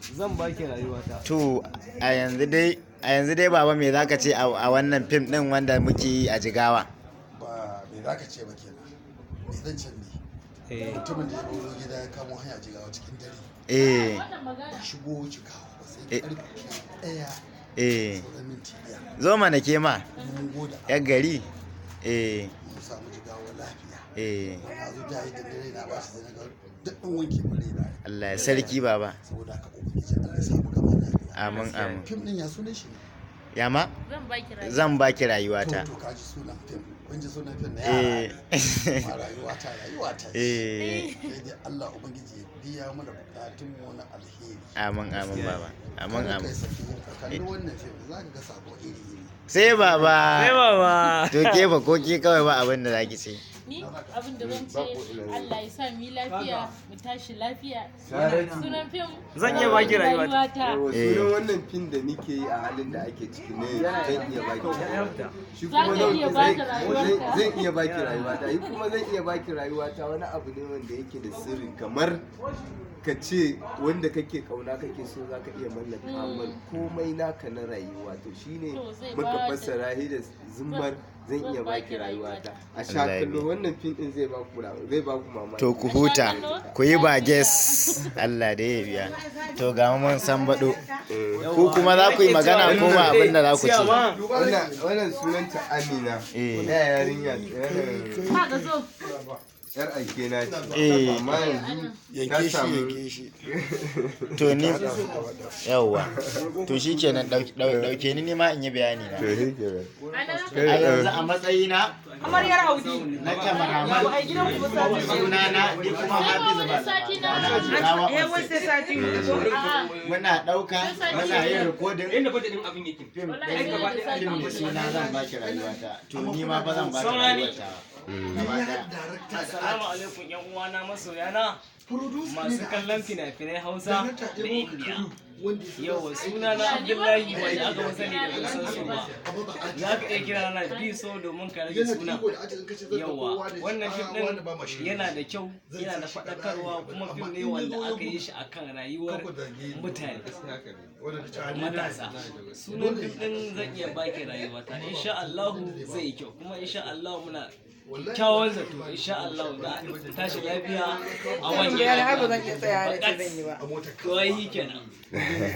Zan baki rayuwata. To, a yanzu dai baba, me zaka ce a wannan fim din wanda muke yi a Jigawa? Ba me za ka ce ba kenan, me zan ce ne? Mutumin da ya baro gida ya kamo hanya Jigawa cikin dare, ba shigo Jigawa ba sai karfe 1 sauran minti 5. Zo mana ke ma. Mun gode. Yan gari, eh. Mun samu Jigawa lafiya. Na zo da da dare na ba shi, sai na ga duk ɗan wanke mun raina. Allah ya sarki, baba. Saboda haka Ubangiji Allah ya samu gaba lafiya. Amin, amin. Fim din ya sunan shi ne? Ya ma? Zan baki rayuwa. Zan baki To. rayuwata. To, kaji sunan fim, kun ji sunan fim na yara ne, amma rayuwata rayuwata ce. Sai dai Allah Ubangiji ya biya mana bukatun mu na alheri. Amin, amin, baba, amin. Kada Amin. kai sake ka kalli wannan fim, za ka ga sabo iri iri. Sai baba. Sai baba. To, ke ba ko ke kawai ba abin da zaki ce? Ni abin da zan ce, Allah ya sa mu yi lafiya, mu tashi lafiya. Saratu. Sunan fim? Zan iya baki rayuwata. Yawa, Eh. sunan wannan fim da nike yi a halin da ake ciki ne, Zan Iya Baki. Shi Za kuma ka iya bata rayuwarka. Zan iya baki rayuwata. Yi kuma Zan iya baki rayuwata wani abu ne wanda yake da sirri, kamar ka ce wanda kake kauna, kake so, zaka iya mallaka mar komai naka na rayuwa. To shine To, zai muka fassara shi da zummar Zan Iya zan Baki baki Rayuwata. rayuwata. A sha Allah ya kallo, biya. wannan fim din zai baku mamaki. To, ku huta, ku yi bages, Allah da ya biya. To, ga mu mun san baɗo, ku kuma za ku yi magana ko ba abin da za ku ce? Wannan sunanta Amina. Ya yarinya wannan Ka ga zo. yar aike na ce. Amma yanzu ta Yanke shi. samu Yanke shi. To, ni yawwa, to shikenan, dauke ni ma in yi bayani na. To, shi kenan. Ana A yanzu a matsayina Amaryar Audi. na cameraman, Ai gidan ku sati. sunana ni kuma Sai Hafizu ma wani sati ba na. na Jigawa Eh, on wai set. sai sati. A'a. Muna ɗauka, muna yin recording Inda budget din abin yake. fim Wallahi ɗin sai da sati. fim mai suna Zan Baki Rayuwata. To, ni ma fa zan baki Saurani. rayuwata gaba ɗaya. Darakta da Assalamu alaikum yan uwana, masoyana, producer masu ne da kallon fina-finai Hausa darakta da ɗebo Indiya. wanda ya Yau suna na Abdullahi, wanda aka fi sani da Bisan Suma. Za ka iya kira na Biso domin ka rage yana da suna. iko da ajin kace zan Yawa, ɗauko wani, wannan fim wani ba ma din shi. yana da kyau, yana da faɗakarwa, kuma fim ne wanda aka yi shi akan rayuwar mutane matasa. Sunan fim din Zan Iya Baki Rayuwata. Insha Allahu zai yi kyau, kuma insha Allahu muna kyakkyawan zato, insha Allahu za a tashi lafiya a wani Ai ba zan iya tsayawa da ce zan yi ba. To, ai kenan.